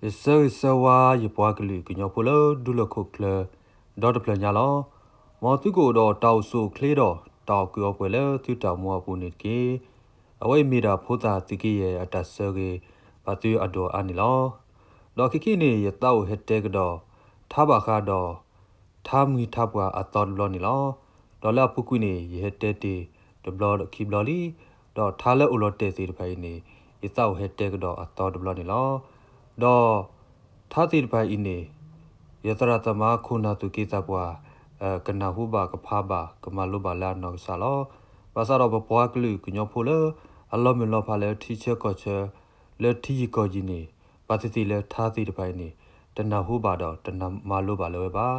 ယဆၢဂ့ၤဆၢဝါယပှၤကလုာ်ကညီဖိလၢဒူလီၢ်ခိၣ်ချၢ ဒီတဖျၢၣ်ညါလီၤ. မ်သုကအိၣ်ဒီးတၢ်အိၣ်ဆူၣ်အိၣ်ချ့ဒီး တၢ်အိၣ်ကူၣ်အိၣ်ပှဲၤလၢသုတၢ်အိၣ်မူအပူၤန့ၣ်တက့ၢ်. အဝဲအံၤမ့ၢ်ဒၣ်ဖိသၣ်သုးက့ယဲၢ်အတၢ်ဆၢဂ့ၤ ဘၣ်သုအဒိၣ်အါန့ၣ်လီၤ. ဒီးခဲကနံၣ်အံၤန့ၣ် ယသးအိၣ်ဟဲတဲကဒီး ထါဘၣ်ဃးဒီး ထါမံၤထါပှၢ်အသီတဘျီန့ၣ်လီၤ. ဒီးလၢအပူၤကွံာ်န့ၣ် ယဟဲတဲတ့ၢ်တဘျီဒီးခံဘျီလံ. ဒီးထါလၢအိၣ်လီၤတဲာ်သ့ၣ်တဖၣ်အံၤန့ၣ် ယသးအိၣ်ဟဲတဲကဒီးအသီတဘျီန့ၣ်လီၤ. ဒီးထါသ့ၣ်တဖၣ်အံၤန့ၣ် ယသရၣ်သမါခိၣ်နၢ်သူၣ်က့သးပှၢ် ကနၢ်ဟူဘၣ်ကဖးဘၣ် ကမၤလိဘၣ်လၢအနီၢ်ကစၢ်လီၤ. ဘၣ်ဆၣ်ဒီးပပှၤကလုာ်ကညီဖိလၢ အလီၤမုၢ်လီၤဖးလၢထံဆၢကီၢ်ဆၢ လၢထံယံၤကီၢ်ယံၤန့ၣ် ဘၣ်သ့ၣ်သ့ၣ်လၢထါသ့ၣ်တဖၣ်အံၤန့ၣ် တနၢ်ဟူဘၣ်ဒီးတနၢ်မၤလိဘၣ်လၢၤဝဲဘၣ်.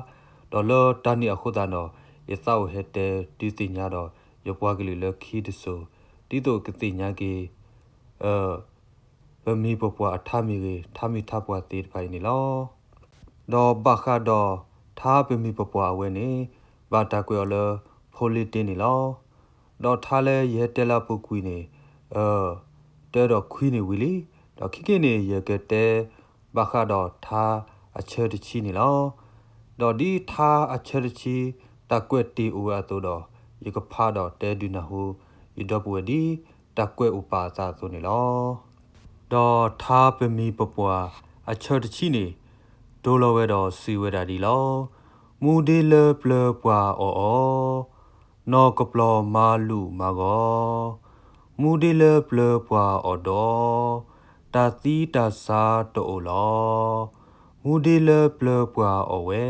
ဒီးလၢတၢ်န့ၣ်အဃိသတးဒီး ယသးအိၣ်ဟဲတဲဒုးသ့ၣ်ညါဒီး ယပှၤကလုာ်လၢခံတစိၤ ဒ်သိးကသ့ၣ်ညါက့ၤ ပမံၤပပှၢ်အထါမ့ၢ်ဂ့ၤ ထါမံၤထါပှၢ်သ့ၣ်တဖၣ်အံၤန့ၣ်လီၤ. ဒီးဘၣ်ဃးဒီးထါပမံၤပပှၢ်အဝဲန့ၣ် ဘၣ်တၢ်ကွဲးအီၤလၢ ဖိလ့တ့န့ၣ်လီၤ. ဒီးထါလၢယဟဲတဲလၢအပူၤကွံာ်န့ၣ် တၢဒီးခွံန့ၣ်ဝံၤလံ. ဒီးခဲကနံၣ်အံၤန့ၣ် ယကတဲဘၣ်ဃးဒီးထါအဆၢတဆံန့ၣ်လီၤ. ဒီးဒ်ထါအဆၢတဆံ တၢ်ကွဲးတ့ၢ်အိၣ်ဝဲအသိးဒီး ယကဖးဒီးတဲဒုးနၢ်ဟူ ယဒီပုၢ်ဝဲၢ်ဒ်တၢ်ကွဲးအိၣ်ပာ်အသးအသိးန့ၣ်လီၤ. ဒီးထါပမံၤပပှၢ်အဆၢတဆံန့ၣ် ဒိလီၤဝဲဒီးစံးဝဲဒၣ်ဒ်လီၤ. မူဒ့လၢပျၢၤပှၢ်အီၣ်အီ, နီၢ်ကပျီၤမၤလူၤမၤဂီၤ, မူဒ့လၢပျၢၤပှၢ်အီၣ်ဒီး, တၢ်သံတၢ်ဆါတအိၣ်လီၤ. မူဒ့လၢပျၢၤပှၢ်အီၣ်ဝဲ,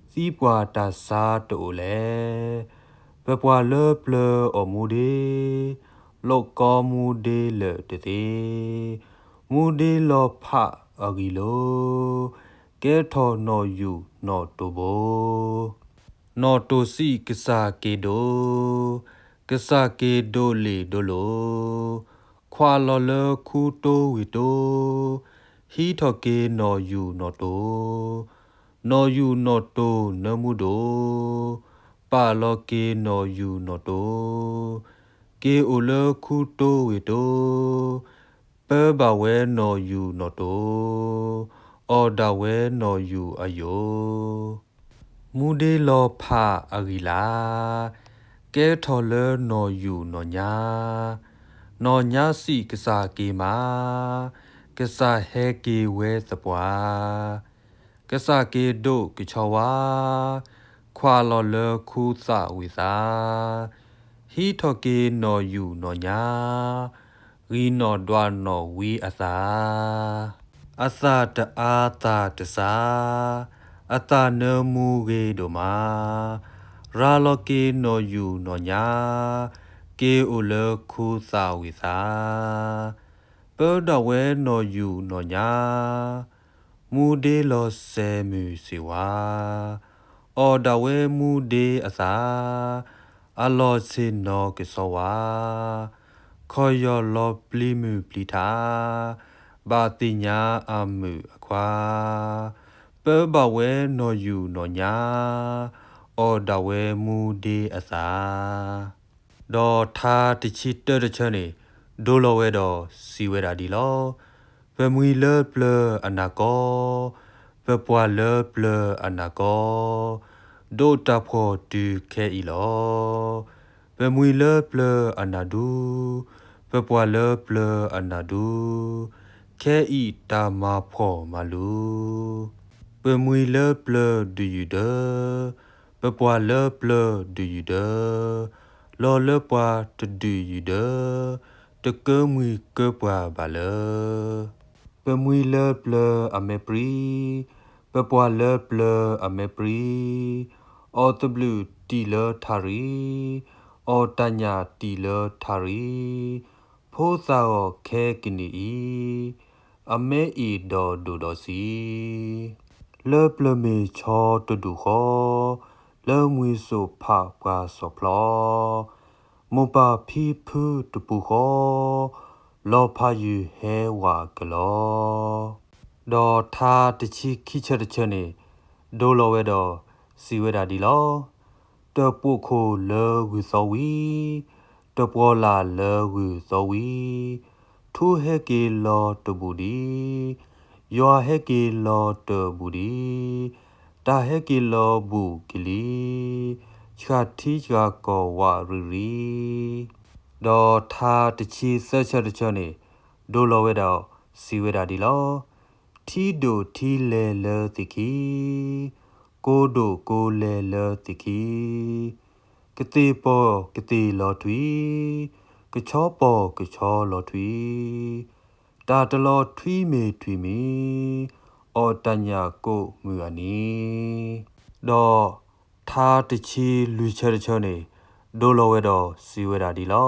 သံပှၢ်တၢ်ဆါတအိၣ်လဲၣ်. ပပှၢ်လၢပျၢၤအီၣ်မူဒ့, လိာ်ကီမူဒ့လၢာ်တသ့. မူဒ့လီၤဖးအဂံၢ်လိၤ, ကဲထီၣ်နီၢ်ယူၢ်နီၢ်တိၢ်ဘိ. နီၢ်တိၢ်စံးကစၢ်က့ၤဒိၣ်, ကစၢ်က့ၤဒိၣ်လ့ၣ်ဒိၣ်လိၤ, ခွးလီၤလၢခူတိဝ့ၢ်တိ, ဟံးထီၣ်က့ၤနီၢ်ယူၢ်နီၢ်တိၢ်, နီၢ်ယူၢ်နီၢ်တိၢ်နၢမူဒိၣ်, ပာ်လီၤက့ၤနီၢ်ယူၢ်နီၢ်တိၢ်, က့ၤအိၣ်လၢခူတိဝ့ၢ်တိ, ပၢဘၣ်ဝဲနီၢ်ယူၢ်နီၢ်တိၢ်, အီၣ်ဒၣ်ဝဲနီၢ်ယူၢ်အယိာ်. မူဒ့လီၤဖးအဂံၢ်လၢ်, ကဲထီၣ်လၢနီၢ်ယူၢ်နီၢ်ညါ, နီၢ်ညါစံးကစၢ်က့ၤမး, ကစၢ်ဟဲက့ၤဝဲသပှၢ်, ကစၢ်က့ၤဒိၣ်ကဆီဝါ, ခွးလီၤလၢခူသၣ်ဝံၤသး, ဟံးထီၣ်က့ၤနီၢ်ယူၢ်နီၢ်ညါ, ဂံၢ်နီၢ်ဒွးနီၢ်ဝံအသး, အသၣ်တအါသၣ်တစါ, အသၣ်နၢမူဂ့ၤဒိၣ်မး, ရၤလီၤက့ၤနီၢ်ယူၢ်နီၢ်ညါ, က့ၤအိၣ်လၢခူသၣ်ဝံၤသး, ပၢဒၣ်ဝဲနီၢ်ယူၢ်နီၢ်ညါ, မူဒ့လီၤစဲၤမုၢ်စ့ၢ်ဝါ, အီၣ်ဒၣ်ဝဲမူဒ့အသၣ်, အလီၢ်ဆ့ၣ်နီၤကဆီဝါ, ခီၣ်ယီၢ်လီၤပျံၤမုၢ်ပျံၤထး, ဘၣ်သ့ၣ်ညါအမုၣ်အခွါ, ပၢဘၣ်ဝဲနီၢ်ယူၢ်နီၢ်ညါ, အီၣ်ဒၣ်ဝဲမူဒ့အသၣ်. ဒီးထါတဆံတၢတဆၢန့ၣ် ဒိလီၤဝဲဒီးစံးဝဲဒၣ်ဒ်လီၤ. ပမှံၤလၢပျၢၤအနၢ်ကီ, ပပှၢ်လၢပျၢၤအနၢ်ကီ, ဒိးတၢ်ဖှီၣ်တုၤခဲအံၤလီၤ. ပမှံၤလၢပျၢၤအနၢ်ဒူ, ပပှၢ်လၢပျၢၤအနၢ်ဒူ, ခဲအံၤတၢ်မၤဖှီၣ်မၤလူၤ. ပမှံၤလၢပျၢၤဒုးယုၢ်ဒၢ, ပပှၢ်လၢပျၢၤဒုးယုၢ်ဒၢ, လီၤလၢပှၤတဒုးယုၢ်ဒၢ, တကၢမှံၤကၢပှၢ်ဘၣ်လၢ. ပမှံၤလၢပျၢၤအမဲာ်ပြံ, ပပှၢ်လၢပျၢၤအမဲာ်ပြံ, အီၣ်သဘျုးတံၢ်လၢထးရံၣ်, အီၣ်တၢ်ညၣ်တံၢ်လၢထးရံၣ်, ဖိသၣ်ဂီၤခဲကနံၣ်အံၤ, အမဲအံၤဒီးဒိၣ်ဒီးဆံး. လၢပျၢၤမ့ၢ်ဆီတဒူၣ်ဃီ, လၢမှံၤစိာ်ဖးပှၤစီၤဖျီ, မိၢ်ပၢ်ဖံဖုတပူၤဃီ, လီၤဖးယုၢ်ဟဲဝးကလီ. ဒီးထါတဆံခံဆၢတဆၢန့ၣ် ဒိလီၤဝဲဒီးစံးဝဲဒၣ်ဒ်လီၤ. တပိာ်ခိၣ်လၢဂုၢ်သီဝံၤ, တပှီၤလၢ်လၢဂုၢ်သီဝံၤ, ထူဟဲက့ၤလီၤတဘူးဒံး, ယွၤဟဲက့ၤလီၤတၢ်ဘူးဒံး, တၢ်ဟဲက့ၤလီၤဘူးကလံၤ, ဆှၣ်ထံဆှၣ်ကီၢ်ဝးရံရံ. ဒီးထါတဆံသၢဆၢတဆၢန့ၣ် ဒိလီၤဝဲဒီးစံးဝဲဒၣ်ဒ်လီၤ. ထံဒိၣ်ထံလဲၤလၢသ့ၣ်ခံ, ကိၢ်ဒိၣ်ကိၢ်လဲၤလၢသ့ၣ်ခံ, ကသ့ၣ်ပီၢ်ကသ့ၣ်လီၤထွံၣ်, ကဆီပီၢ်ကဆီလီၤထွံၣ်, တၢ်တလီၤထွံမ့ၢ်ထွံမံၤ, အီၣ်တၢ်ညၣ်ကိးမုၢ်အနံၤ. ဒီးထါတဆံလွံၢ်ဆၢတဆၢန့ၣ် ဒိလီၤဝဲဒီးစံးဝဲဒၣ်ဒ်လီၤ.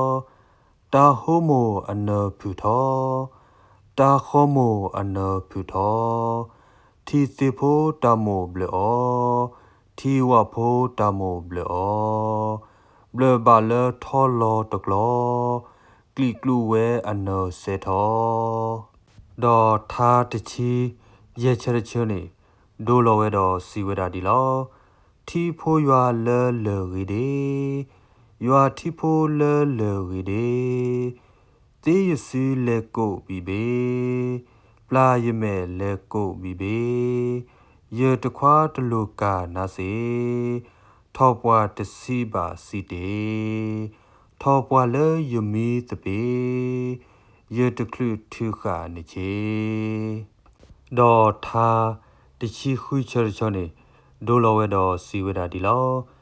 တၢ်ဟိမိၣ်အနၢၤဖုၣ်ထီ, တၢ်ဃီမိၣ်အနၢၤဖုၣ်ထီ, ထံၣ်သ့ၣ်ဖိတၢ်မိၣ်ဘျၢၣ်အီၤ, ထံၣ်ဝၣ်ဖိတၢ်မိၣ်ဘျၢၣ်အီၤ, ဘျၢၣ်ဘၣ်လၢထီလီၤတကျီ, ကျံးကျူးဝဲအနၢၤစဲထီ. ဒီးထါတဆံယဲၢ်ဆၢတဆၢန့ၣ် ဒိလီၤဝဲဒီးစံးဝဲဒၣ်ဒ်လီၤ. ထံဖိယွၤလၢလၢၢ်ဂ့ၤဒ့, ယွၤထံဖိလၢလၢၢ်ဂ့ၤဒ့, သ့ယစုလဲၤကိးဘံၣ်ဘ့ၣ်, ပျၢ်ယမဲာ်လဲၤကိးဘံၣ်ဘ့ၣ်, ယတခွါတလိၣ်ကၢ်နါစ့ၢ်, ထီၣ်ပှၢ်တဆံးဘၣ်ဆံးတ့ၢ်, ထီၣ်ပှၢ်လၢယမံသပ့ၤ, ယတချုးထုးဃာ်န့ၣ်ဆ့. ဒီးထါတဆံဃုဆၢတဆၢန့ၣ် ဒိလီၤဝဲဒီးစံးဝဲဒၣ်ဒ်လီၤ.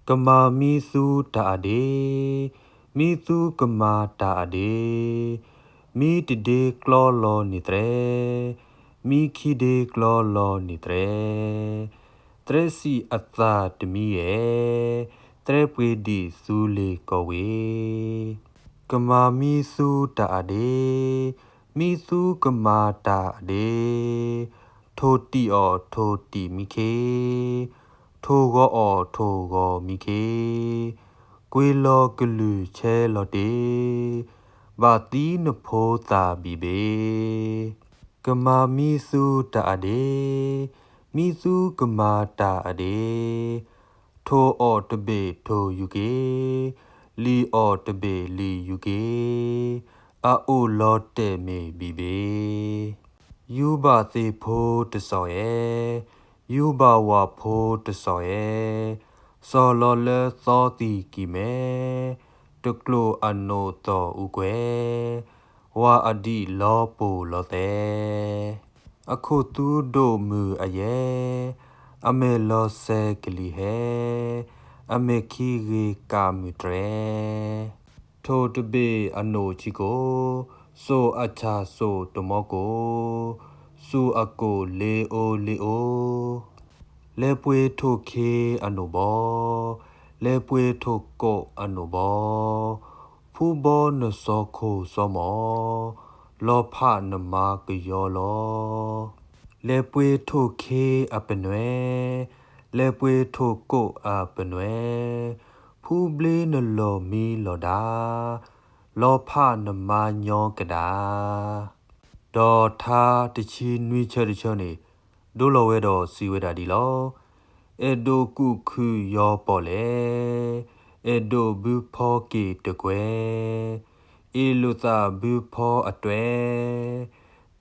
ကမၤမံသူတၢ်အဒ့, မံသူကမၤတၢ်အဒ့, မံတဒ့ကျီလီၤန့ၢ်သရဲ, မံခံဒ့ကျီလီၤန့ၢ်သရဲ, သရဲစံၣ်အသၣ်တမံယဲၢ်, သရဲပှ့ၤဒံးသူလ့ၤကီၢ်ဝ့ၢ်. ကမၤမံသူတၢ်အဒ့, မံသူကမၤတၢ်အဒ့, ထိၣ်တံၢ်အီၣ်ထိၣ်တံၢ်မံခ့, ထိၣ်ဂီၤအီၣ်ထိၣ်ဂီၤမံခ့, ကွ့ၤလီၤကလုၢ်ဆဲလီၤတ့ၢ်, ဘၣ်သံနဖိသၣ်ဘံၣ်ဘ့ၣ်. ကမၤမံသူတၢ်အဒ့, မံသူကမၤတၢ်အဒ့, ထိၣ်အီၣ်တဘ့ၣ်ထိၣ်ယူၤက့ၤ, လံၣ်အီၣ်တဘ့ၣ်လံၣ်ယူၤက့ၤ, အအိၣ်လီၤတဲာ်မ့ၢ်ဘံၣ်ဘ့ၣ်. ယူၤဘၣ်သ့ၣ်ဖိတစီၤအဲၣ်, ယူၤဘၣ်ဝၣ်ဖိတစီၤအဲၣ်, စီၤလီၤလၢသီသံၣ်ကံၢ်မဲ, တကျိၤအနိၣ်သီၣ်အူကွဲၤ, ဝၣ်အဒံးလီၤပူၤလီၤသဲ. အခိၣ်သူဒိၣ်မုၢ်အယဲၢ်, အမဲာ်လီၤစဲးကလံၤဟဲ, အမဲာ်ခံဂ့ၤကးမုၢ်တြဲၤ. ထိၣ်တဘ့ၣ်အနိၣ်ဆံကိၣ်, စိၣ်အဆၣ်စိၣ်တမီကိၣ်, စူၣ်အကိၣ်လ့အိလ့အိ. လဲၤပှ့ၤထိၣ်ခ့အနိၣ်ဘီ, လဲၤပှ့ၤထိၣ်ကိၣ်အနိၣ်ဘီ, ဖူဘီနစီၤခိၣ်စီၤမီၤ, လီၤဖးနမါကယီလီၤ. လဲၤပှ့ၤထိၣ်ခ့အပနွဲၣ်, လဲၤပှ့ၤထိၣ်ကိၣ်အပနွဲၣ်, ဖူဘျ့နလီၢ်မံလီၢ်ဒါ, လီၤဖးနမါညီကဒါ. ဒီးထါတဆံနွံဆၢတဆၢန့ၣ် ဒိလီၤဝဲဒီးစံးဝဲဒၣ်ဒ်လီၤ. အဲၣ်ဒိးကူၣ်ခုၣ်ယီၤပီၣ်လဲၣ်, အဲၣ်ဒိးဘုဖီက့ၤတကွဲၢ်, အ့ၣ်လိာ်သးဘုဖီအတွဲၣ်,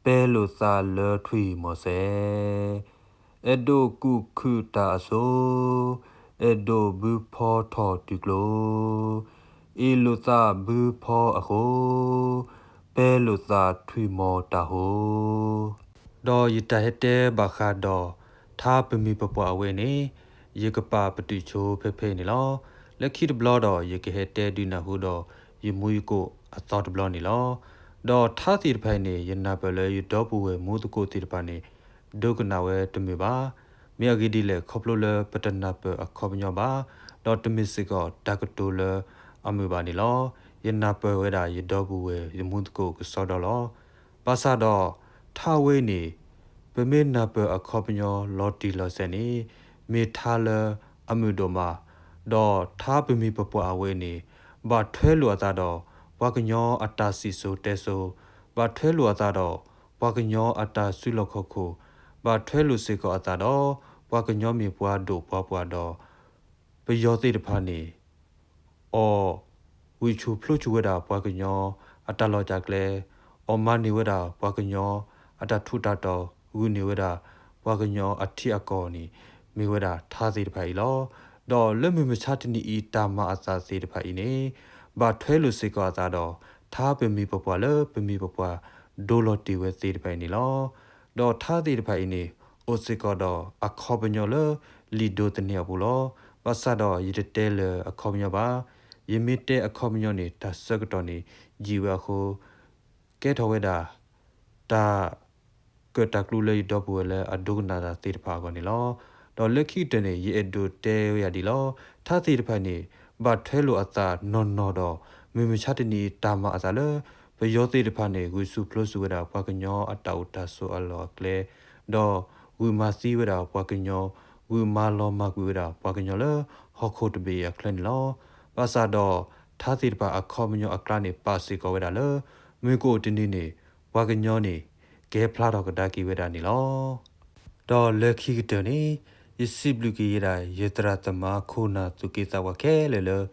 ပဲလိာ်သးလၢထွံၣ်မီၤစဲး. အဲၣ်ဒိးကူၣ်ခုၣ်တၢ်အစိ, အဲၣ်ဒိးဘုဖီထီၣ်တုၤကျိ, အ့ၣ်လိာ်သးဘုဖီအဃိ, ပဲလိာ်သးထွံၣ်မီၤတၢ်ဟိ. ဒီးယတၢ်ဟဲတဲဘၣ်ဃးဒီး ထါပမံၤပပှၢ်အဝဲန့ၣ် ယကပာ်ပတုာ်ဆိဖဲဖဲအံၤန့ၣ်လီၤ. လၢခံတဘျီဒီး ယကဟဲတဲဒုးနၢ်ဟူဒီး ယမူယကိၣ်အသီတဘျီန့ၣ်လီၤ. ဒီးထါသ့ၣ်တဖၣ်အံၤန့ၣ် ယနၢ်ပၢၢ်လၢယဒီပုၢ်ဝဲၢ်မူသကိးသ့ၣ်တဖၣ်န့ၣ် ဒိကနၣ်ဝဲတမုာ်ဘၣ်. မ့ၢ်အဂ့ၢ်ဒ်လဲၣ် ခီဖျိလၢပတနၢ်ပၢၢ်အခီပညီဘၣ်, ဒီးတမ့ၢ်စ့ၢ်ကီးတၢ်ကတိၤလၢအမုာ်ဘၣ်န့ၣ်လီၤ. ယနၢ်ပၢၢ်ဝဲဒၣ်ယဒီပုၢ်ဝဲၢ်ယမူသကိးကစီဒီလီၤ. ဘၣ်ဆၣ်ဒီး ထါဝဲအံၤန့ၣ် ပမ့ၢ်နၢ်ပၢၢ်အခီပညီလီၤတံၢ်လီၤဆဲးန့ၣ် မ့ၢ်ထါလၢအမုာ်ဒိၣ်မး, ဒီးထါပမံၤပပှၢ်အဝဲအံၤန့ၣ် ဘၣ်ထွဲလိာ်အသးဒီး ပှၤကညီအတၢ်စံၣ်စိၤတဲစိၤ, ဘၣ်ထွဲလိာ်အသးဒီး ပှၤကညီအတၢ်စုလီၢ်ခီၣ်ခိၣ်, ဘၣ်ထွဲလိာ်စ့ၢ်ကီးအသးဒီး ပှၤကညီမ့ၢ်ပှၤဒိၣ်ပှၤပှၢ်ဒီး ပယီၤသ့ၣ်တဖၣ်န့ၣ် အီၣ်ဝံၣ်ဆူၣ်ဖျိဆူၣ်ဝဲဒၣ်ပှၤကညီအတၢ်လီၤတၢ်ကျဲ, အီၣ်မၤန့ၢ်ဝဲဒၣ်ပှၤကညီအတၢ်ထူးတၢ်တီၤ ဂုာ်န့ၢ်ဝဲဒၣ် ပှၤကညီအထံအကီၢ်န့ၣ် မ့ၢ်ဝဲဒၣ်ထါသ့ၣ်တဖၣ်အံၤလီၤ. ဒီးလၢမုၢ်မဆါတနံၤအံၤ တၢ်မၤအသးသ့ၣ်တဖၣ်အံၤန့ၣ် ဘၣ်ထွဲလိာ်စ့ၢ်ကီးအသးဒီး ထါပမိၢ်ပပှၢ်လၢပမိၢ်ပပှၢ် ဒိလီၤတ့ၢ်ဝဲသ့ၣ်တဖၣ်အံၤန့ၣ်လီၤ. ဒီးထါသ့ၣ်တဖၣ်အံၤန့ၣ် အိၣ်စ့ၢ်ကီးဒီးအခီပညီလၢလံာ်ဒိးသန့ၤအပူၤလီၤ. ဘၣ်ဆၣ်ဒီးယတတဲလၢအခီပညီဘၣ်. ယမ့ၢ်တဲအခီပညီန့ၣ် တၢ်ဆၢကတီၢ်န့ၣ် ယံာ်ဝဲအဃိ ကဲထီၣ်ဝဲဒၣ် တၢ် ကၢၣ်တၢ်ကျူလၢယဒီပုၢ်ဝဲၢ်လၢအဒိကနၣ်တၢ်သ့ၣ်တဖၣ်အဂီၢ်န့ၣ်လီၤ. ဒီးလၢခံကတၢၢ်န့ၣ် ယအဲၣ်ဒိးတဲဝဲယၤဒ်လီၤ. ထါသ့ၣ်တဖၣ်န့ၣ် ဘၣ်ထွဲလိာ်အသးနီၢ်နီၢ်ဒီး မုၢ်မဆါတနံၤအံၤ တၢ်မၤအသးလၢ ပယီၤသ့ၣ်တဖၣ်န့ၣ် ဂုာ်ဆူၣ်ဖျိဆူၣ်ဝဲဒၣ်ပှၤကညီအတၢ်အိၣ်တၢ်ဆိးအလီၢ်အကျဲ ဒီးဂုာ်မၤသံဝဲဒၣ်ပှၤကညီ, ဂုာ်မၤလီၤမၢ်ကွံာ်ဝဲဒၣ်ပှၤကညီလၢဟီၣ်ခိၣ်တဘ့ၣ်အချၢန့ၣ်လီၤ. ဘၣ်ဆၣ်ဒီး ထါသ့ၣ်တဖၣ်အခီပညီအကျါန့ၣ် ပာ်စ့ၢ်ကီးဝဲဒၣ်လၢ မုၢ်ကအိၣ်တနံၤန့ၣ် ပှၤကညီန့ၣ် ကဲဖျါထီၣ်ကဒါက့ၤဝဲဒၣ်န့ၣ်လီၤ. ဒီးလၢခံကတၢၢ်န့ၣ် ယစံးဘျုးက့ၤဝဲဒၣ် ယသရၣ်သမါခိၣ်နၢ်သူၣ်က့သးပှၢ်ခဲလၢာ်လၢ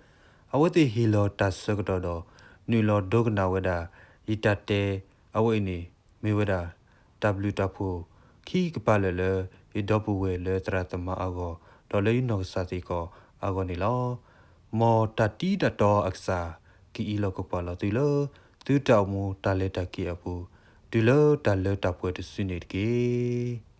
အဝဲသ့ၣ်ဟ့ၣ်လီၤတၢ်ဆၢကတီၢ်ဒီး နုာ်လီၤဒိကနၣ်ဝဲဒၣ် ယတၢ်တဲအဝဲအံၤန့ၣ် မ့ၢ်ဝဲဒၣ် တၢ်ဘျုးတၢ်ဖှိၣ်ခံကပၤလၢာ်လၢ ယဒီပုၢ်ဝဲၢ်လၢသရၣ်သမါအဂီၢ် ဒီးလၢယနီၢ်ကစၢ်စ့ၢ်ကီးအဂီၢ်န့ၣ်လီၤ. မ်တၢ်တံၤတၢ်တီအကစၢ် ကအံးလီၤကကွၢ်လီၤသုလၢ သုတၢ်အိၣ်မူတၢ်လဲၤတၢ်က့ၤအပူၤ တုၤလၢတၢ်လၢတၢ်ပှဲၤတစုန့ၣ်တက့ၢ်.